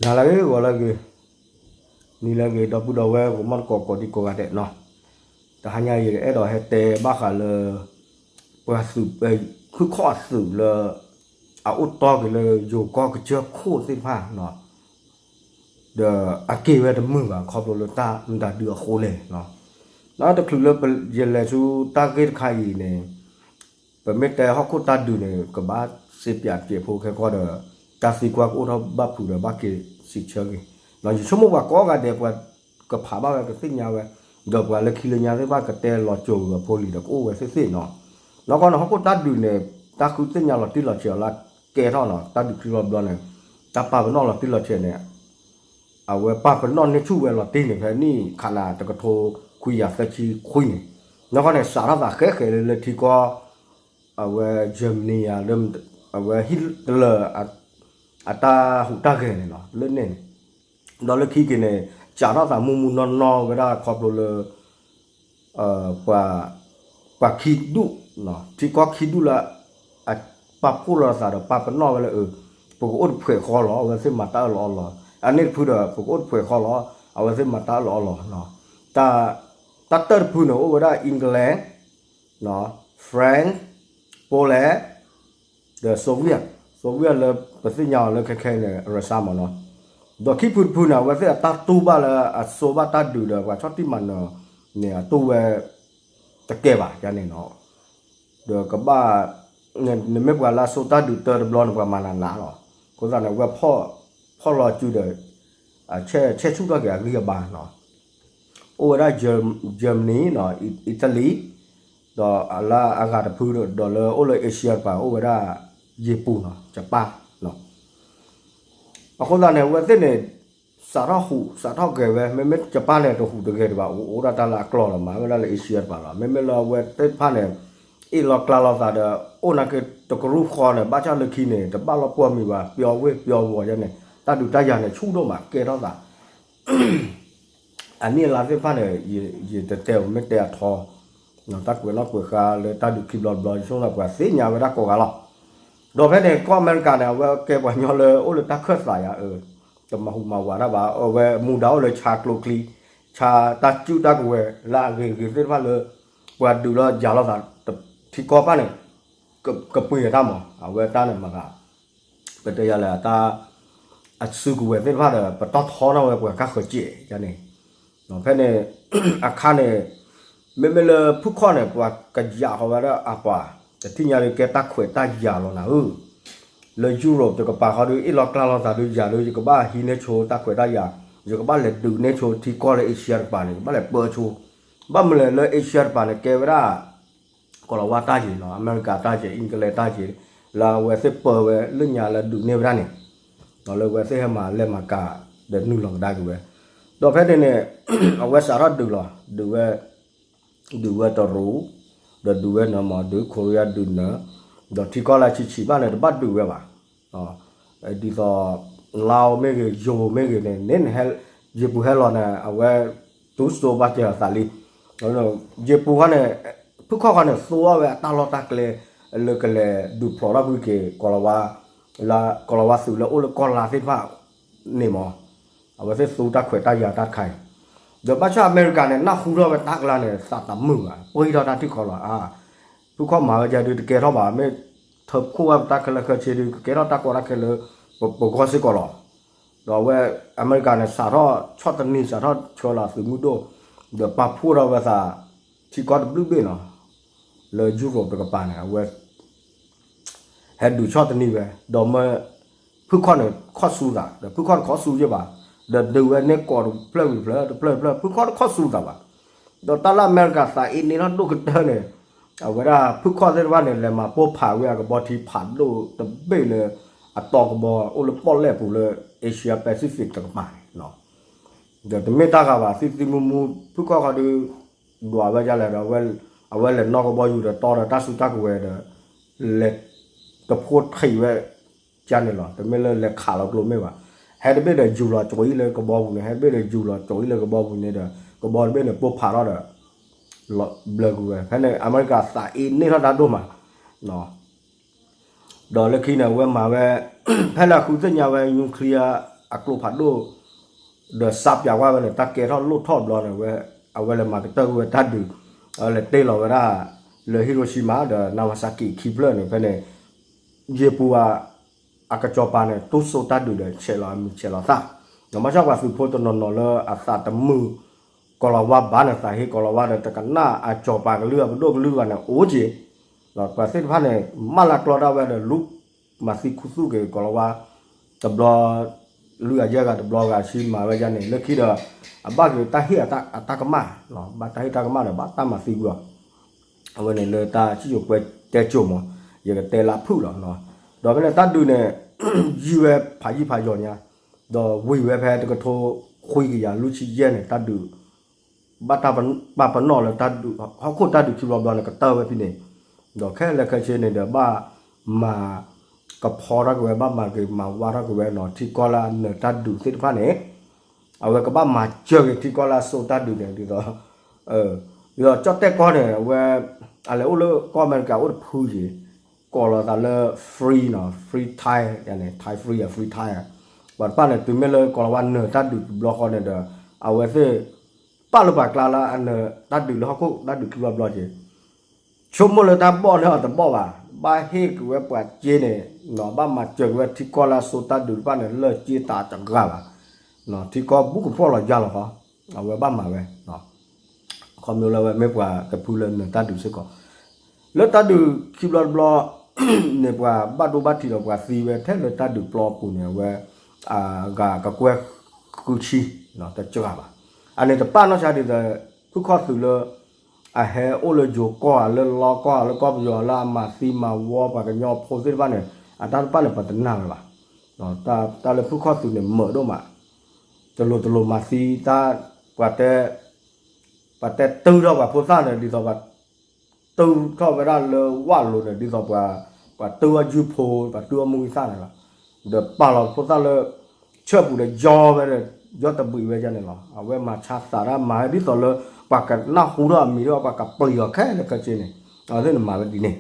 နၤလၢအဂ့ၤ ဂီၤလၢအဂ့ၤ နံၤလၢအဂ့ၤ ဒီပုၢ်ဒီဝဲၢ် ဂီၤမီၢ်တကိးကိးဒံကိးဂၤဒဲးနီၤ, တဟါညါအံၤအဲၣ်ဒိးဟဲတဲဘၣ်ဃးလၢ ပှၤသုး ဖုခီၣ်အသုးလၢ အအိၣ်တီက့ၤလၢယိၤကီၢ်ကစၢၢ်ခိၣ်သ့ၣ်တဖၣ်နီၤ ဒီးအက့ၤဝဲတမုာ်ဘၣ် ခီဖျိလၢတၢ်မတၤဒုးအဃိလဲၣ်နီၤ. ဒီးတချုးလၢယလဲၤဆူတၢ်ဂ့ၢ်တခါအံၤန့ၣ် ပမ့ၢ်တဲဟီၣ်ခိၣ်တၢ်ဒုးန့ၣ် ကဘၣ်စ့ပၠးတကဲးဖိခဲကီၢ်ဒီး တၢ်သံကွၢ်ကအိၣ်ထီၣ်ဘၣ်ဖုးဒီးဘၣ်က့ၤစံးဆၢက့ၤ, ယဆိကမိၣ်ပှၤကိးဂၤဒဲး ပှၤကဖးဘၣ်ဝဲကသ့ၣ်ညါဝဲ, ဒီးပှၤလၢခံလၢညါသ့ၣ်တဖၣ်ကတဲလီၤစိၤဂၤဖိလံၤဒီးကအိၣ်ဝဲသ့ၣ်သ့ၣ်နီၤ. နီၢ်ကီၢ်န့ၣ် ဟီၣ်ခိၣ်တၢ်ဒုးန့ၣ် တၢ်ဃုသ့ၣ်ညါလီၤတံၢ်လီၤဆဲးအီၤလၢကဲထီၣ်နီၤ တၢ်ဒုးခံဘျီတဘျီန့ၣ် တၢ်ပာ်ပနီၣ်လီၤတံၢ်လီၤဆဲးန့ၣ် အဝဲပာ်ပနီၣ်န့ၢ်ဆူၣ်ဝဲလီၤတံၢ်န့ၣ် ဖဲနံၣ်ခးနၤတကထိခွံကယၤသၢဆံခွံန့ၣ်, နီၢ်ကီၢ်န့ၣ် စးထီၣ်သးဃဲးဃဲးလၢလၢထံကီၢ် အဝဲ Germany ယၤလၢ အဝဲ Hitler အတၢ်ဟူးတၢ်ဂဲၤန့ၣ်လီၤ လၢန့ၣ်န့ၣ်, ဒီးလၢခံက့ၤန့ၣ် စးထီၣ်သးမုၢ်မုၢ်နီၢ်နီၢ်ဝဲဒၣ်ခီဖျိလၢ ပှၤ ပှၤခံဒူၣ် ထံကီၢ်ခံဒူၣ်လၢ အပာ်ဖှိၣ်လီၤသးဒီးပာ်ပနီၣ်ဝဲလၢ ပကအိၣ်တဖှဲးဃီလီၤ အဝဲသ့ၣ်မၤတၢ်အၢၣ်လီၤအီလီၤ, အန့ၣ်တဖုဒီး ပကအိၣ်တဖှဲးဃီလီၤ အဝဲသ့ၣ်မၤတၢ်အၢၣ်လီၤအီလီၤ, တၢ် တၢ်တၢၢ်တဖုန့ၣ် အိၣ်ဝဲဒၣ် England, France, Poland, ဒီး Soviet, Soviet လၢပသ့ၣ်ညါအီၤလၢခဲခဲန့ၣ် Russia မ့ၢ်နီၤ, ဒီးခံဖုတဖုန့ၣ် အဝဲသ့ၣ်အတၢ်တူၢ်ဘၣ်လၢအစိဘၣ်တၢ်ဒုးဒီးပှၤဆီၣ်တံၢ်မၤနၢၤန့ၣ် အတူၢ်ဝဲ တကဲဘၣ်ယၤန့ၣ်နီၤ, ဒီးကဘၣ် နမ့ၢ်ပှၤလၢအစိတၢ်ဒုးတၢတဘျီန့ၣ် ပှၤမၤနးနးလီၤ, အဃိသတးန့ၣ် အဝဲဖီၣ်လီၤစုဒီး ဆဲးဆူၣ်ထီၣ်က့ၤအဂံၢ်အဘါနီၤ, အိၣ်ဝဲဒၣ် Germany နီၤ, Italy, ဒီးလၢအဂၤတဖုဒီးလၢအိၣ်လၢ Asia တပၤ အိၣ်ဝဲဒၣ် ယ့ၤပူၤနီၤ, Japan နီၤ, အဃိသတးန့ၣ် အဝဲသ့ၣ်န့ၣ် စးထီၣ်ဟူးစးထီၣ်ဂဲၤဝဲ, မ့မ့ၢ် Japan န့ၣ် တဟူးတဂဲၤဒံးဘၣ်, အိၣ်ဒၣ်တၢ်လၢအကျီၢ်လီၤ မၤဝဲဒၣ်လၢ Asia တပၤလီၤ, မ့မ့ၢ်လၢအဝဲသ့ၣ်တဖၣ်န့ၣ် အ့ၣ်လီၤကျါလီၤသးဒီး အိၣ်နာ်က့တကရူၢ်ဃီန့ၣ် ဘၣ်ဆၣ်လၢခံန့ၣ် တဘၣ်လီၤပှီၢ်မံၤဘၣ်, ပျီဝ့ၢ်ပျီဝီၤယဲန့ၣ် တၢ်ဒုးတၢ်ယၤန့ၣ် ဆူၣ်ဒိၣ်မး ကဲထီၣ်သး အနံၣ်အလါသ့ၣ်တဖၣ်န့ၣ် ယတတဲအီၤ မ့ၢ်တဲအထီ, တၢ်ကွဲးနီၣ်ကွဲးဃါလၢတၢ်ဒုးခံဘျီတဘျီ ယဆိကမိၣ်ပှၤသ့ၣ်ညါဝဲဒၣ်ကိးဂၤလီၤ, ဒီးဖဲန့ၣ် ကီၢ်အမဲရကၤန့ၣ် အဝဲကဲပှၤကညီလၢအိၣ်လၢတၢ်ခၢၣ်သးယၤ, တမၤဟူးမၤဝးတၢ်ဘၣ်, အဝဲမူဒါအိၣ်လၢဆါကျိချံ, ဆါတၢ်စုၣ်တၢ်ကဝဲၤလၢအဂ့ၤဂ့ၤသ့ၣ်တဖၣ်လၢ ပှၤဒုးလီၤယၤလိာ်သး ထံကီၢ်တဖၣ်န့ၣ် ကပှ့ၤအတၢ်မၤ, အဝဲတၢ်န့ၣ်မၤသး ပတဲယၤလဲၣ် တၢ် အစုကဝဲၤသ့ၣ်တဖၣ်ဒီး ပတီၢ်ထီထီၣ်ဝဲပှၤကါဃၢၤစဲးယါန့ၣ်, ဖဲန့ၣ် အခါန့ၣ် မ့မ့ၢ်လၢဖုၣ်ခီၣ်န့ၣ် ပှၤကယးဃီၤဝဲဒၣ်အပှၤ တထံၣ်ညါဒုးကဲတၢ်ခွဲးတၢ်ယာ်လီၤနၤဧၢ, လၢယူရိးတကပၤဃီဒုး အ့ၣ်လီၤကျါလီၤသးဒုးယၤဒုး ယကဘၣ်ဟံးန့ၢ်ဆိတၢ်ခွဲးတၢ်ယာ်, ယကဘၣ်လဲၤဒုးန့ၢ်ဆိထံကီၢ်လၢ Asia တကပၤန့ၣ် ယကဘၣ်လဲၤပၢဆိ, ဘၣ်မနုၤလဲၣ်လၢ Asia တကပၤန့ၣ် ကဲဝဲဒၣ် ကီၤလၤဝါတၢ်ယံၤနီၤ, အမဲရကၤတၢ်ယံၤ, အ့ကလဲတၢ်ယံၤ, လၢအဝဲသ့ၣ်ပၢဝဲလၢညါလၢဒုးန့ၢ်ဝဲဒၣ်န့ၣ်, ဒီးလၢအဝဲသ့ၣ်ဟဲမၤလဲၤမၤကၤ ဒီးနုာ်လီၤကဒါက့ၤဝဲ, ဒီးဖဲန့ၣ်န့ၣ် အဝဲစးထီၣ်ဒုးလီၤ, ဒုးဝဲ ဒုးဝဲတရူး, ဒီးဒုးဝဲနၢၤမး ဒုး Korea ဒုးနၢၤ, ဒီးထံကီၢ်လၢဆံးဆံးဘၣ်န့ၣ် တဘၣ်ဒုးဝဲဘၣ် ဒ်သိး လါအိၣ်မ့ၢ်ဂ့ၤ ယိၤမ့ၢ်ဂ့ၤန့ၣ် န့ၣ် ယ့ၤပူၤဟဲလီၤန့ၣ် အဝဲ တူၢ်စိဘၣ်ကဲအသးလံ, ယ့ၤပူၤဃီန့ၣ် ဖုၣ်ခီၣ်ဃီန့ၣ် သိအီၣ်ဝဲအတၢ်လီၢ်တၢ်ကျဲ လၢကလဲၤဒုးဖျိးထီၣ်ကွံာ်က့ၤ ကီၤလၤဝါ လၢကီၤလၤဝါသုးလၢအိၣ်လၢကီၢ်လါသ့ၣ်တဖၣ်န့ၣ်မး, အဝဲသ့ၣ်သူတၢ်ခွဲးတၢ်ယာ်တၢ်တခါအံၤ, ဒီးဘၣ်ဆၣ်အမဲရကၤန့ၣ် နၢ်ဟူထီၣ်ဝဲတၢ်ကလါန့ၣ် သးတမုာ်ဘၣ် ပှ့ၤထီၣ်တၢ်ထံၣ်ခီလီၤ, ဖုၣ်ခီၣ်မၤဝဲဒ်ဒုးတကဲထီၣ်ဘၣ် မ့ၢ်ထၢဖှိၣ်ဝဲတၢ်ခဲလၢာ်ခဲဆ့ဒုး ကကဲထီၣ်တၢ်ကီတၢ်ခဲလၢ ပဂီၢ်စ့ၢ်ကီးလီၤ, ဒီးအဝဲအမဲရကၤန့ၣ် စးထီၣ်ဆီၣ်သနံး စးထီၣ်ဆှၢလီၤသုးမုၢ်ဒိၣ်, ဒီးပာ်ဖှိၣ်ထီၣ်ဝဲသး ထံကီၢ်တဘျုးဘ့ၣ်နီၤ, လၢယူရိးတကပၤန့ၣ် အဝဲ ဟဲဒုးဆီၣ်သနံးဝဲ, ဒီးမၢ ဖုၣ်ခီၣ်န့ၣ်ခီၣ်ဆူသး ဒီးဖုၣ်ခီၣ်တခီၣ်ဆူယဲၢ်ဘၣ်, ဒီးဒုးဝဲန့ၢ်ကီးတဖျၢၣ်ဝံၤတဖျၢၣ် တဖျၢၣ်တဖျၢၣ် ဖုၣ်ခီၣ်တခီၣ်ဆူသးဘၣ်, ဒီးတၢ်လၢအမဲရကၤသးအ့န့ၢ်ထီၣ်ဒိၣ်ကတၢၢ်န့ၣ်, အဝဲဒၣ်ဖုၣ်ခီၣ်သ့ၣ်တဖၣ်န့ၣ် လဲၤမၤပိၢ်ဖးဝဲအကဘီထံဖးဒိၣ်တဘ့ၣ်လၢ အတီကဘီအိၣ်လၢပီၣ်လဲၣ်ပူၤလၢ Asia Pacific တကပၤန့ၣ် ဒီးတမ့ၢ်တၢ်ဂၤဘၣ် သံသံမူမူ ဖုၣ်ခီၣ်ခီဒုး ဒွးဝဲဒ်လဲၣ်ဒီး အဝဲလဲၤနီၣ်ကဘီယူၤဒီးတီဒီးတၢ်စုတၢ်ကဝဲၤဒီး လဲၤတဖိထံးဝဲကန့ၣ်လီၤ. တမ့ၢ်လၢလဲၤခးလီၤကျိမ့ၢ်ဘၣ်. ဟဲတဘ့ၣ်ဒီးယူၤလီၤကၠိအံၤလၢကဘီပူၤန့ၣ် ဟဲတဘ့ၣ်ဒီးယူၤလီၤကၠိအံၤလၢကဘီပူၤန့ၣ်ဒီး ကဘီတဘ့ၣ်န့ၣ်ပိၢ်ဖးထီၣ်ဒီး ဘျၢကွံာ်ဝဲ. ဖဲန့ၣ် အမဲရကၤသးအ့န့ၢ်ထီၣ်တၢ်ဒိၣ်မး ဒီးလၢခံန့ၣ် အဝဲမၤဝဲ ဖဲလၢအဃုသ့ၣ်ညါဝဲ nuclear အကျိဖးဒိၣ် ဒီးစးပၠးကွၢ်ဝဲန့ၣ် တၢ်ကဲထီၣ်လိၣ်ထီၣ်ဘျီန့ၣ် ဝဲ အဝဲလဲၤမၤကတၢၢ်ကွံာ်ဝဲတၢ်ဒုး အဝဲလဲၤတ့ၢ်လီၤဝဲဒၣ် လၢ Hiroshima ဒီး Nagasaki ခံဖျၢၣ်န့ၣ် ဖဲန့ၣ် ယ့ၣ်ပူၤ အကစီၤပၤန့ၣ် တူၢ်စိတၢ်ဒုးဒီး ဆဲးလီၤအမံၤဆဲးလီၤသၣ်, ဒီးဘၣ်ဆၣ်ပှၤသုးဖိတနီၤနီၤလၢအသးတမုာ် ကီၤလၤဝါဘၣ်န့ၣ် သးဟ့ကီၤလၤဝါဒီး တကနၣ်အစီၤပၤကလုၢ်အပဒိၣ်ကလုၢ်ဘၣ်န့ၣ် အိၣ်က့ၤ, ဒီးပှၤသ့ၣ်တဖၣ်န့ၣ် မၢလၢကျီဒၣ်ဝဲဒီး လူမၤသံခူသူၣ်က့ၤကီၤလၤဝါ တဘျီ လွံၢ်ဂၤယဲၢ်ဂၤတဘျီဂၤဆံမၤဝဲဒ်န့ၣ် လၢခံဒီး အဘၣ်က့ၤတၢ်ဟ့ၣ်အတၢ်ကမၣ်, ဘၣ်တၢ်ဟ့ၣ်တၢ်ကမၣ်ဒီး ဘၣ်တၢ်မၤသံကွံာ်အီၤ အဝဲန့ၣ်လၢတၢ်စံၣ်စိၤကွဲတဲစိၤမး ယကတဲလၢဖုၣ်လီၤ. ဒီးဖဲန့ၣ်တၢ်ဒုးန့ၣ် ယံာ်ဝဲဖးယံာ်ဖးယီၤညါ, ဒီးဝံၤဝဲဖဲတကထိခွံကယၤလွံၢ်ဆံယဲၢ်န့ၣ် တၢ်ဒုး ဘၣ်တၢ်ပာ်ပနီၣ်လၢတၢ်ဒုး ဟီၣ်ခိၣ်တၢ်ဒုးခံဘျီဘျီန့ၣ် ကတၢၢ်ဝဲဖဲန့ၣ်, ဒီးခဲလၢာ်ခဲဆ့န့ၣ်ဒီး ဘၣ်မၤကဖီထီၣ်က့ၤဝဲ ဘၣ်မၤက့ၤမၤဝါထီၣ်က့ၤဝဲနီၤ ထံကီၢ်လၢအနၢၤတၢ်ဒုးသ့ၣ်တဖၣ်န့ၣ် အဝဲကဘၣ်မၤစၢၤက့ၤထံကီၢ်လၢအစိာ်တၢ်ဒုးန့ၣ် ဒ်သိး ဒ်သိးကၠီၣ်တဲၣ်ကီၢ်န့ၣ် အဝဲ အလဲၤအိၣ်လၢကီၢ်အမဲရကၤအိၣ်တဖုယံၤ ကိးလီၤသးလၢ free နီၤ free Thai န့ၣ် Thai free ဧါ free Thai ဧါ, ပှၤတဖၣ်န့ၣ် တုၤမ့ၢ်လၢကီၤလၤဝါနၢၤတၢ်ဒုးတဘျီဃီန့ၣ်ဒီး အဝဲသ့ၣ် ပာ်လၢပှၤကျါလၢအနၢၤတၢ်ဒုးလၢဟီၣ်ခိၣ်တၢ်ဒုးခံဘျီဘျီက့ၤ ဆိကမိၣ်လၢတၢ်ဘီၣ်န့ၢ်အီၤတဘီၣ်ဘၣ်, ဘၣ်ဟ့ၣ်က့ၤဝဲပှၤစ့န့ၣ် ဘၣ်မၤစၢၤက့ၤဝဲထံကီၢ်လၢအစိာ်တၢ်ဒုးတဖၣ်န့ၣ် လၢၢ်စ့တးတဂၤဘၣ်, ထံကီၢ်ဘူးကဖှီၣ်လီၤယါလီၤဃီ, အဝဲဘၣ်မၤဝဲ ခီဖျိလၢအဝဲမ့ၢ်ပှၤတဖုလၢနၢၤတၢ်ဒုးစ့ၢ်ကီး, လၢတၢ်ဒုးခံဘျီတဘျီန့ၣ် ပှၤဘၣ်ဒိဘၣ်ထံးဒီးပှၤသံဝဲထဲလၢတၢ်ဒုးပျီအပူၤန့ၣ် အဝဲ ဂၤကကွဲၢ်ဃုဆံ တစှၤဘၣ်, အန့ၣ်တပာ်နီၢ်ဆါဒ်သိး ဖုၣ်ခီၣ်သုးလၢ အဟဲအိၣ်လၢယိၤကီၢ်ဧါ လၢလီကီၢ်ဧါ လၢကီၢ်ပယီၤလၢအမၤသံမၤဝီပှၤကညီဖိသ့ၣ်တဖၣ်န့ၣ် အတၢ်တပာ်န့ၣ် ပှၤတနာ်ဝဲဘၣ်, တၢ်လၢဖုၣ်ခီၣ်သုးန့ၣ် မၢးဒိၣ်မး, တလိၤတလိၤမၤသံတၢ် ပှၤတဲ ပှၤတဲတုၤထီၣ်ပှၤဖိသၣ်န့ၣ် ဒ်သိးပှၤ တုၤထီၣ်ဝဲဒၣ်လၢဝၣ်လိၤန့ၣ် ဒ်သိးပှၤ ပှၤတုၤအီၣ်ယုၢ်ဖိ ပှၤတုၤအီၣ်မူဂံၢ်သၣ်န့ၣ်လီၤ, ဒီးပာ်လီၤဖိသၣ်လၢ ဆၢၣ်ပူၤဒီးယီဝဲဒီး ယီတဘှံးဝဲဒ်န့ၣ်လီၤ, အဝဲမၤဆါသးတၢ်မၤဒ်သိးလၢ ပှၤကနၢ်ဟူထီၣ်အမံၤဒီး ပှၤကပျံၤအီၤခဲလၢာ်ခဲဆ့န့ၣ်, အဝဲသ့ၣ်န့ၣ်မၤဝဲဒ်န့ၣ်,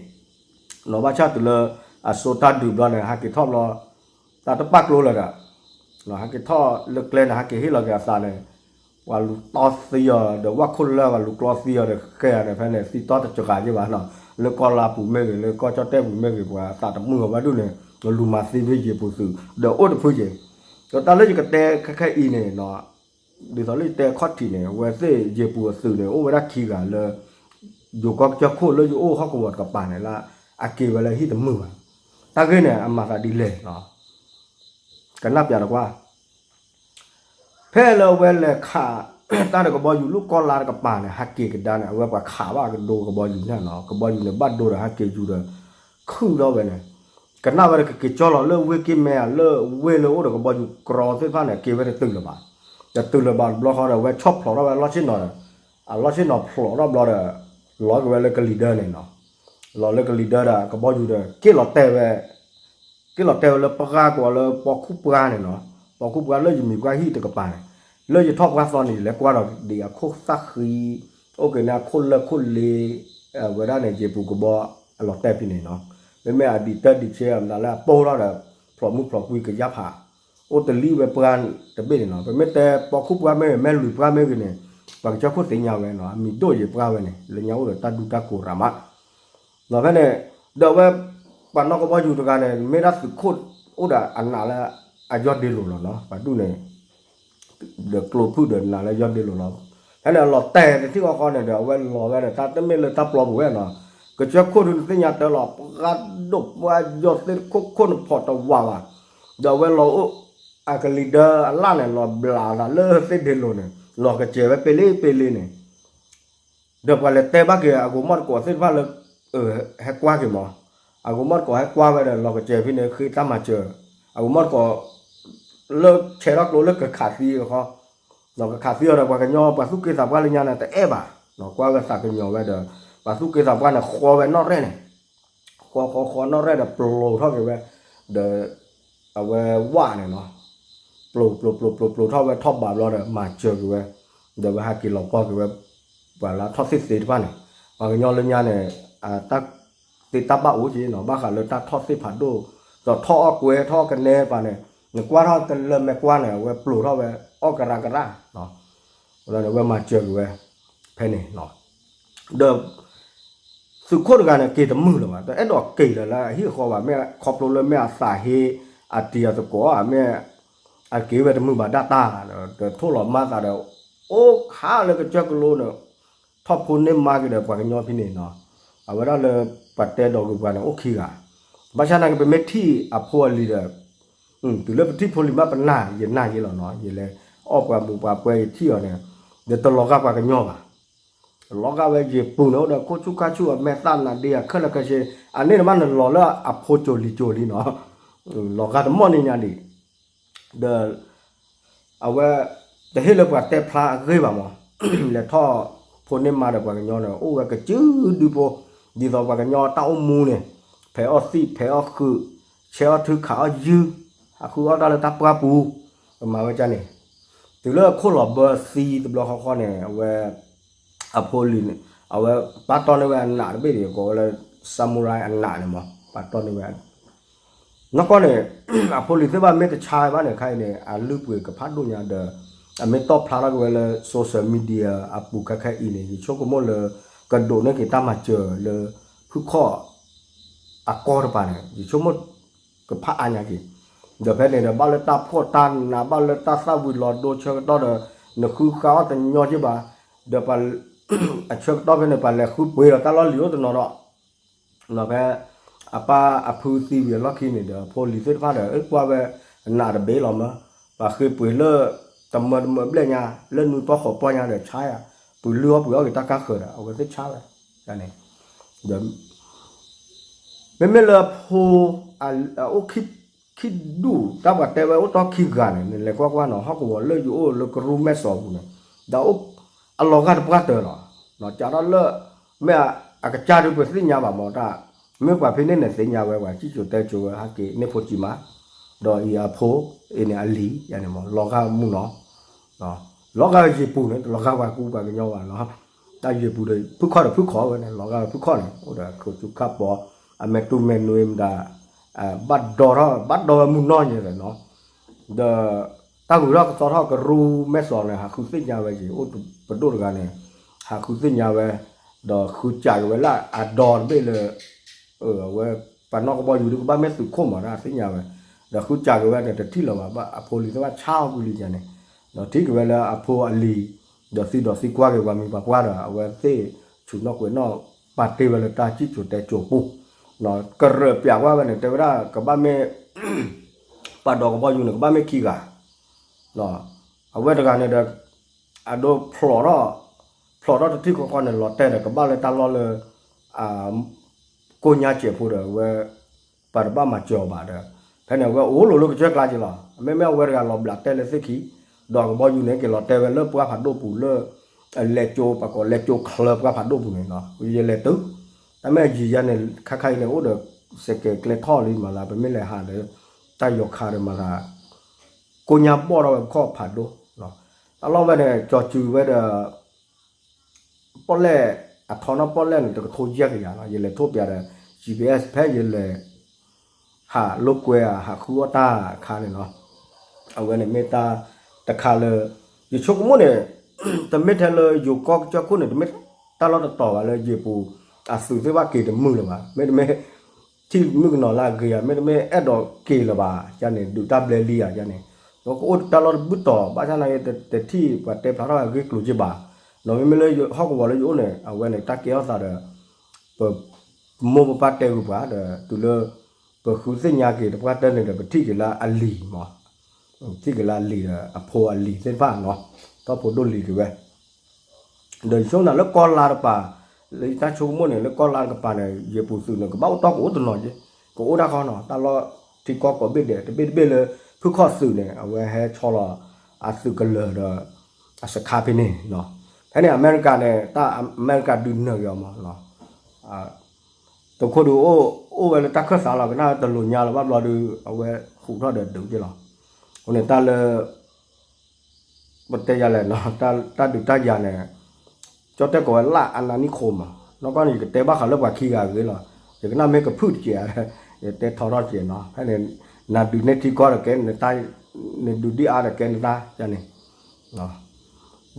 လီၤဘၣ်ဆၣ်တုၤလၢ အစိာ်တၢ်ဒုးဘျီန့ၣ် ဟးက့ၤထီၣ်ဘျီ တၢ်တပာ်ကျိလၢၤဒီး ဟးက့ၤထီၣ်လၢကျဲန့ၣ် ဟးက့ၤဟ့ၣ်လီၤက့ၤအသးန့ၣ် ပှၤလူၤတီသံအီၤဒီး ဝၣ်ခိၣ်လၢပှၤလူၤကျီသံအီၤဒီး ဃဲၤအီၤန့ၣ် ဖဲန့ၣ် သံတီတစှၤက့ၤဘၣ်နီၤ, လၢကီၢ်လါပူၤမ့ၢ်ဂ့ၤ လၢကီၢ်ကၠီၣ်တဲၣ်ပူၤမ့ၢ်ဂ့ၤ ပှၤသးတမုာ်အီၤဘၣ်ဒိၣ်န့ၣ် လူၤမၤသံဖဲယ့ၤပူၤသုး ဒီးအိၣ်တဖုယ့ၤ, ဒီးတၢ်လၢယကတဲခဲခဲအံၤန့ၣ်နီၤ ဒ်သိးလၢယတဲခီၣ်ထံးန့ၣ် အဝဲသ့ၣ်ယ့ၤပူၤအသုးန့ၣ် အိၣ်ဝဲဒၣ်ခံဂၤလၢ ယိၤကီၢ်ကစၢၢ်ခိၣ်လၢယအိၣ်ဟီၣ်ကဝီၤတကပၤန့ၣ်လၢ အက့ၤဝဲလၢဟံၣ်တမုာ်ဘၣ်, တၢ်ဂ့ၢ်န့ၣ် အမၤသးဒ်လဲၣ်နီၤ ကနၣ်ပျးတကွၢ် ဖဲလၢအဝဲလဲၤခး တၢ်ဒီးကဘီယူၤလၢကီၢ်လါတကပၤန့ၣ် ဟးက့ၤကဒါန့ၣ် အဝဲပှၤခးဘၣ်ကဒိကဘီယူၤန့ၣ်နီၤ, ကဘီယူၤန့ၣ်ဘၣ်ဒိဒီးဟးက့ၤယူၤဒီး ခုၣ်ထီၣ်ဝဲန့ၣ် ကနၣ်ဝဲဒီးကက့ၤကၠီလီၤလၢဝ့ၢ်က့မဲဧါ လၢဝ့ၢ်လၢအိၣ်ဒီးကဘီယူၤကြီသ့ၣ်တဖၣ်န့ၣ် က့ၤဝဲတတုၤလၢၤဘၣ်, တတုၤလၢၤဘၣ်တဘျီဃီဒီး အဝဲဆီၣ်ဖျိးထီၣ်ဝဲအလီၢ်ဆ့ၣ်နီၤဒီး အလီၢ်ဆ့ၣ်နီၤဖျိးထီၣ်ဘျီဒီး လီၤက့ၤဝဲလၢကလံၤဒၢန့ၣ်နီၤ, လီၤလၢကလံၤဒၢဒီး ကဘီယူၤဒီး က့ၣ်လီၤတဲာ်ဝဲ က့ၣ်လီၤတဲာ်ဝဲလၢပှၢ်ကိးလၢပိာ်ခူၣ်ပှၢ်န့ၣ်နီၤ, ပိာ်ခူၣ်ပှၢ်လၢယမံၤပှၢ်ဟံၣ်တကပၤန့ၣ်, လၢယထီၣ်ပှၢ်သီန့ၣ် ယလဲၤကွၢ်ဒီးဒံးအခိၣ်သၣ်ဃံ, အိၣ်က့ၤန့ၣ်အခိၣ်လၢခိၣ်လ့, ဝဲဒၣ်န့ၣ် ယ့ၤပူၤကဘီအလီၤတဲာ်ဖဲန့ၣ်နီၤ, မ့မ့ၢ်အဒံးတၢ်ဒံးဆဲးအမတၤလၢအပိၢ်ထီၣ်ဒီး ဖျိးမုၢ်ဖျိးကွံကယၢ်ဖး, အိၣ်တလံဝဲပှၢ်တဘ့ၣ်န့ၣ်နီၤ, ပမ့ၢ်တဲပိာ်ခူၣ်ပှၢ်မ့ၢ်ဂ့ၤ မဲၢ်လွံၢ်ပှၢ်မ့ၢ်ဂ့ၤန့ၣ်, ပှၤကစၢၢ်ခိၣ်သ့ၣ်ညါဝဲနီၤ, အမံၤဒိၣ်ယ့ၤပှၢ်ဝဲန့ၣ် လၢညါအိၣ်ဒီးတၢ်ဒူတၢ်ကိးရၤမး ဒီးဖဲန့ၣ်, ဒီးအဝဲ ပှၤနီၣ်ကဘီယူၤတဂၤန့ၣ် မ့ၢ်ဒၣ်သုးခိၣ်အိၣ်ဒီးအနးလၢအယီၢ်ဒ့လိာ်လီၤနီၤ, ပှၤဒူၣ်န့ၣ် ဒီးကျိဖုၣ်ဒီးနးလၢယီၢ်ဒ့လိာ်လီၤ, ဖဲန့ၣ်အလီၤတဲာ်တထံၣ်ဃီဃီန့ၣ်ဒီး အဝဲလီၤဝဲဒီး တၢ်တမ့ၢ်လၢတၢ်ပျီပူၤဝဲနီၤ, ကစၢၢ်ခိၣ်ဒုးနသ့ၣ်ညါတၢ်လီၤ ပှၤဒိၣ်ပှၤယီၢ်သ့ၣ်ခိၣ်ခိၣ်နဖီၣ်တဝးဘၣ်, ဒီးအဝဲလီၤအိၣ် အကလံၤဒၢအလၣ်န့ၣ် လီၤဘျးသးလၢသ့ၣ်ဒ့လိာ်န့ၣ် လီၤကစဲၤဝဲပ့လ့ပ့လ့န့ၣ် ဒီးပှၤလဲၤတဲဘၣ်က့ၤ အဂိၤမီၢ်တကိးသ့ၣ်တဖၣ်လၢ ဟဲကွၢ်က့ၤမး, အဂိၤမီၢ်တကိးဟဲကွၢ်ဝဲဒီး လီၤကစဲၤဖဲန့ၣ် ဃ့တၢ်မၤစၢၤ, အဂိၤမီၢ်တကိး လၢဆဲးထီၣ်ကျိလၢကခးသံအဃီ, ဒီးကခးသံအီၤဒီး ပှၤကညီပှၤသူၣ်က့သးပှၢ်လၢညါန့ၣ် တအဲၣ်ဘၣ်, ကွၢ်ဝဲသးကညီၤဝဲဒီး ပှၤသူၣ်က့သးပှၢ်န့ၣ် ဃီဝဲနီၣ်ရဲၣ်န့ၣ် ဃီဃီဃီနီၣ်ရဲၣ်ဒီးပျိးထီၣ်က့ၤဝဲ, ဒီး အဝဲဝၣ်န့ၣ်နီၤ, ပျိးပျိးပျိးပျိးပျိးထီၣ်ဝဲထီၣ်ဘးဘျီဒီး မၤစၢၤက့ၤဝဲ, ဒီးဝဲဟဲက့ၤလီၤပှီၢ်က့ၤဝဲ, ပှၤလၢထီၣ်သ့ၣ်သ့တဖၣ်န့ၣ်, ပှၤကညီလၢညါန့ၣ် တၢ်သ့တၢ်ဘၣ်အိၣ်က့နီၤ, ဘၣ်ဃးလၢတၢ်ထီၣ်သ့ၣ်ဖးဒိၣ်, ဒီးထီၣ်အီၣ်ကွဲထီၣ်ကနဲပှၤန့ၣ် နကွၢ်ထီၣ်တလၢမဲာ်ကွၢ်န့ၣ် အဝဲပျိးထီၣ်ဝဲ အီၣ်ကရၢကရၢ, ဝဲမၤစၢၤက့ၤဝဲ ဖဲန့ၣ် ဒီး သုးခိၣ်တဂၤန့ၣ် က့ၤတမုာ်လၢၤဘၣ်, တအဲၣ်ဒိးက့ၤလၢၤလၢအဟံၣ်အဃီဘၣ်, မ့ၢ်ခီဖျိလၢမ့ၢ်အသးဟ့ အတံၤအသကိး မ့ၢ် အက့ၤဝဲတမုာ်ဘၣ်ဒၣ်တၢ်, တထိၣ်လီၤမၢ်သးဒီး အိၣ်ခးလၢကစၢၢ်ကလိန့ၣ် ထီၣ်ဖိန့ၢ်မါက့ၤဒီးပှၤကညီဖဲန့ၣ်နီၤ, အဝဲဒၣ်လၢပှၤတဲဒီးဂုၤပှၤန့ၣ် အိၣ်ခံဂၤ, ဘၣ်ဆၣ်နာ်က့ ပမ့ၢ်ထံၣ်အဖိအလံၤဒီး တုၤလၢပထံၣ်ဖိလံၤမး ပနာ် ယနာ်ယဲလီၤနီၤ, ယလဲၤအီၣ်ပှၤမူးပှၤပွဲ ယထံၣ်အီၤန့ၣ် ဒီးတလီၤဂာ်ပှၤကညီဘၣ်, လီၤဂာ်ဝဲယ့ၢ်ပူၤန့ၣ် အိၣ်ဒီးခိၣ်ဆူၣ်ခါဆူၣ် အမဲာ်သၣ်နးဒ့ အခၢၣ်လၢခဲဆ့, အန့ၣ်တဘၣ်န့ၣ် လီၤလၢအဖိစိၤလံၤစိၤလံနီၤ, လီၤဂာ်တမီၢ်န့ၣ်ညါဒံး, ဒီး အဝဲ တဟ့ၣ်လၢပှၤတဲဖျါအဂ့ၢ်ဘၣ်မး, လဲၤထီၣ်ဖိန့ၢ်မါဒီးပှၤကညီန့ၣ် အိၣ်ဝဲကစုဒုဖိ, ဒ်သိးပှၤကညီတၢ်အိၣ်မူန့ၣ် ဖဲးအီၣ်သံၣ် ဖဲးအီၣ်ဃုာ်, ဆဲးအီၣ်ထုခးအီၣ်ယုၢ်, ဟးဃုအီၣ်တၢ်လၢတၢ်ပှၢ်ပူၤ, ပမၤဝဲဒ်န့ၣ်, တုၤလၢခိၣ်လီၤဘၢသံတဘျီဃီဃီန့ၣ် အဝဲ အဖိလံၤန့ၣ် အဝဲပာ်တီၢ်န့ၢ်ဝဲအနးတဘ့ၣ်ဒီး ကိးဝဲလၢ samurai အနးန့ၣ်မး ပာ်တီၢ်န့ၢ်ဝဲ နီၢ်ကီၢ်န့ၣ် အဖိလံၤသ့ၣ်တဖၣ်မ့ၢ်တဆါဘၣ်န့ၣ် ခဲအံၤန့ၣ် အလုၢ်အပှ့ၤကဖးဒိၣ်ညါဒီး အမ့ၢ်တီၣ်ဖျါထီၣ်က့ၤဝဲလၢ social media အပူၤခဲခဲအံၤန့ၣ် ယဆိကမိၣ်လၢ ကဒိးန့ၢ်က့ၤတၢ်မၤစၢၤလၢ ဖုၣ်ခီၣ် အကီၢ်တပၤန့ၣ် ယဆိကမိၣ် ကဖးအါညါက့ၤ, ဒီးဖဲန့ၣ်ဒီး ဘၣ်လၢတၢ်ဖှီၣ်တၢ်နး ဘၣ်လၢတၢ်သၣ်ဝံၤလီၤဒိဆၢကတီၢ်ဒီး နဃုဃါအီၣ်တညီက့ၤဘၣ်, ဒီး အဆၢကတီၢ်ဖဲန့ၣ် ပှၤလဲၤဃုပှ့ၤဒီးတၢ်လီၢ်လံၤအိၣ်တနီၤဒီး ဖဲ အပၢ်အဖုသံဝံၤအလီၢ်ခံန့ၣ်ဒီး အဖိလံၤသ့ၣ်တဖၣ်ဒီး အကွၢ်ဝဲ အနးတဘ့ၣ်လီၤမး, ပှၤဃ့ပှ့ၤလၢ တမၢတမၢဘျဲၣ်ညါ လၢနွံပီၢ်ဃိးပီၢ်ညါဒီးဆါယၤ, ပှ့ၤလုၢ်အီၣ်ပှ့ၤအီၣ်က့ၤတၢ်ကါဃၢၤဒီး အဝဲသ့ၣ်ဆါဝဲန့ၣ်, ဒီး မ့မ့ၢ်လၢအဖိ အအိၣ် ခံဒူၣ် တၢ်ပှၤတဲဝဲအိၣ်တီခံဂၤန့ၣ် နလဲၤကွၢ်ကွၢ်နီၤ ဟီၣ်ကဝီၤလၢယအိၣ်လၢကရူၢ်မဲၢ်စီၤပူၤန့ၣ် ဒီးအလီၤဂာ်တပှၢ်တၢၢ်လီၤ, ကးထီၣ်လၢ မ့ၢ်အကစၢ်ဒုးပသ့ၣ်ညါဘၣ်မးတၢ်, မ့ၢ်ပှၤဖဲန့ၣ်န့ၣ်သ့ၣ်ညါဝဲ ပှၤစံၣ်စိၤတဲစိၤဝဲဟဲက့ၤန့ၢ်ဖိစံးမး, ဒီးအံၤအဖိ အံၤန့ၣ်အလံၤယၤန့ၣ်မး လီၤဂာ်မုၢ်နီၤ လီၤဂာ်ယ့ၢ်ပူၤန့ၣ် တလီၤဂာ်ပှၤကူပှၤကညီဘၣ်နီၤ, တၢ်ယ့ၢ်ပူၤဒီး ဖုၣ်ခီၣ်ဒီးဖုၣ်ခီၣ်ဝဲန့ၣ် လီၤဂာ်ဖုၣ်ခီၣ်န့ၣ် အိၣ်ဒီးခိၣ်ဆူၣ်ခါပီၤ အမဲာ်တူၢ်မဲာ်နွံမတၤ ဘၣ်ဒီထီၣ် ဘၣ်ဒီဝဲမုၢ်နီၢ်ယဲၢ်နီၤ, ဒီး တၢ်ဂုၤထီၣ်ကသီထီၣ်ကရူၢ်မဲၢ်စီၤန့ၣ် ဟးဃုသ့ၣ်ညါဝဲက့ၤ အိၣ်ပဒိၣ်တဂၤန့ၣ် ဟးဃုသ့ၣ်ညါဝဲ ဒီးဃုစးက့ၤဝဲလၢအဒီတဘ့ၣ်လၢ အဝဲ ပှၤနီၢ်ကဘီယူၤဒုးကဘၣ်မ့ၢ်သုးခိၣ်မး တၢ်သ့ၣ်ညါဝဲ, ဒီးဃုစးက့ၤဝဲန့ၣ် တထံၣ်လၢၤဘၣ် ဘၣ်အဖိလံၤသ့ၣ်တဖၣ်ဆါအီၤကွံာ်လံယၤန့ၣ်, ဒီးထံၣ်က့ၤဝဲလၢအဖိအလံၤ ဒီးသံဒီးသံကွၢ်က့ၤပှၤမံၤပှၤပှၢ်ဒီး အဝဲသ့ၣ်ဆူၣ်နီၣ်ကွဲးနီၣ်ပာ်တ့ၢ်ဝဲလၢတၢ်စံၣ်စိၤတဲစိၤပူၤ, ကရၢၢ်ပျးကွၢ်ဝဲန့ၣ် တဲဝဲဒၣ်ကဘၣ်မ့ၢ် ပှၤဒီးကဘီယူၤန့ၣ် ကဘၣ်မ့ၢ်ခံဂၤ အဝဲတဂၤန့ၣ်ဒီး အဒိဖျိးထီၣ် ဖျိးထီၣ်တထံၣ်ဃီဃီန့ၣ် လီၤတဲာ်ဒီးကဘၣ်လၢတၢ်လီၢ်လၢ ကိညါစဲးဖိဒီး အဝဲ ပှၤတဘၣ်မၤစၢၤအီၤဘၣ်ဒီး ဖဲန့ၣ် အဝဲအိၣ်လီၤလၢကစၢၢ်ကျါက့ၤလီၤ. မ့မ့ၢ်အဝဲတဂၤလီၤဘျးတဲလၢသ့ၣ်ခံ ဒီးကဘီယူၤန့ၣ် က့ၤလီၤတဲဝဲလၢပှၢ်ဖးဒိၣ်ပူၤလၢ လဲၤကၠိ ပှၤကိးလဲၤကၠိချၢပှၢ်ဖးဒိၣ်ပူၤန့ၣ် ယလဲၤတုၤ တၢ်မ့ၢ်ယံာ်ယဲန့ၣ် ခါခါအံၤန့ၣ် အိၣ်ဒီးစဲးကဲးကျဲထီၣ်လံမၤသး ပမ့ၢ်လဲၤဟးဒီး တၢ်ယီၤခါဒီးမၤသး ကိညါဘီၣ်ထီၣ်ဝဲပခီၣ်ဖးဒိၣ် တၢ်လီၢ်ဝဲန့ၣ် ကၠီၤစုၤဝဲဒီး ပီၣ်လဲၣ် အထီနီၣ်ပီၣ်လဲၣ်န့ၣ် တကထိယဲၢ်ကယၤလီၤ. ယလဲၤထိၣ်ပျးဒီး G P S ဖဲယလဲၤ ဟးလိာ်ကွဲ ဟးဃုအီၣ်တၢ်အခါန့ၣ်လီၤ. အဝဲန့ၣ်မ့ၢ်တၢ်တခါလၢ ယဆိကမိၣ်န့ၣ် တမ့ၢ်ထဲလၢယိၤကီၢ်ကစၢၢ်ခိၣ်န့ၣ် တမ့ၢ်တၢ်လီၢ်တတီၤဘၣ်လၢယ့ၢ်ပူၤ အသုးသ့ၣ်တဖၣ်က့ၤတမုာ်လၢၤဘၣ်. မ့တမ့ၢ် ထံၣ်မုၣ်ကနီၤလၢအဂ့ၤဧါ မ့တမ့ၢ်အဲၣ်ဒိးက့ၤလၢၤဘၣ် ယန့ၣ် ဒုးတၢ်ဘျဲလံဧါ ယန့ၣ် ကအိၣ်တၢ်လီၢ်တဘျုးတီၤ ဘၣ်ဆၣ်သနာ်က့ တထံၣ်ပှၤတဲဖျါထီၣ်အဂ့ၢ်ကျိၤက့ၤဘၣ်. နီၢ်မ့မ့ၢ်လၢဟီၣ်ကဝီၤလၢယအိၣ်န့ၣ် အဝဲန့ၣ် တၢ်ကဲထီၣ်သးဒီး ပမိၢ်ပပၢ်တဲဂုာ်ပှၤဒီး တုၤလၢ ပဃုသ့ၣ်ညါက့ၤတပှၢ်တၢၢ်န့ၣ်ဒီး ပထံၣ်က့ၤလၢအလံၤမး ထံၣ်က့ၤလၢအလံၤဒီး အဖိအလံၤသ့ၣ်တဖၣ်နီၤ ထီၣ်ဖိဒိၣ်လံၤက့ၤဝဲ ဒီးယဆိကမိၣ်လၢကီၢ်လါတပၤ လၢယတၢ်ဆိကမိၣ်န့ၣ် လၢကီၢ်လါတကပၤန့ၣ် ယ့ၢ်ပူၤသုးန့ၣ် ကဘၣ်အိၣ်တီၢ်ကအိၣ်တနီၤက့ၤ ကအိၣ်တၢ်ဃီနီၤ တၢ်လီၢ်ထံကီၢ်ကိးဘ့ၣ်ဒဲး တဘ့ၣ်တဘ့ၣ်လၢ ဖုၣ်ခီၣ်သုးန့ၣ် အဝဲဟဲဆီလီၤ အသုးကလၢၤဒီး အစခါဖဲန့ၣ်နီၤ ဖဲန့ၣ်အမဲရကၤန့ၣ် တၢ်အမဲရကၤဒုးနၢၤက့ၤအီၤမးနီၤ သုးခိၣ်ဒုးအိၣ်ဝဲလၢတၢ်ခၢၣ်သးလီၤ ကနၣ်တလိၤညါလီၤ ဘၣ်ဘျီဒုး အဝဲဟူးထီၣ်ဒီးဒုးက့ၤလီၤ. အဃိန့ၣ်တၢ်လၢ ပတဲယၤလဲၣ်နီၤ တၢ်ဒုးတၢ်ယၤန့ၣ် ကၠီတဲကိးဝဲလၢအနၢ်နံၣ်ခိၣ်မး နီၢ်ကီၢ်န့ၣ် ယကတဲဘၣ်ဃးလၢပှၤခံဂၤအဂ့ၢ်လီၤ. ယကနၣ်မ့ၢ်ကဖုၣ်တက့ၢ်ဧါ ယတဲထီထီၣ်တက့ၢ်နီၤ ဖဲန့ၣ် နဒုးနဲၣ်ထံကီၢ်ဒီးကဲ, နဒုးဒ်အါဒီးကဲနတၢ်န့ၣ်,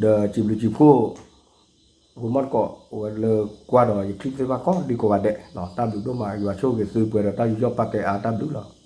ဒီးစံးဘျုးစံးဖှိၣ် ဖိမီၢ်တကိး ဝဲလၢကွၢ်ဒီးယချံၣ်သ့ၣ်တဖၣ်ကိးဒံကိးဂၤဒဲး, တၢ်ဘျုးဒိၣ်မး, ယွၤဆိၣ်ဂ့ၤသုပှဲၤဒီးတၢ်ယူးယီၣ်ပာ်ကဲအါ, တၢ်ဘျုးလီၤ.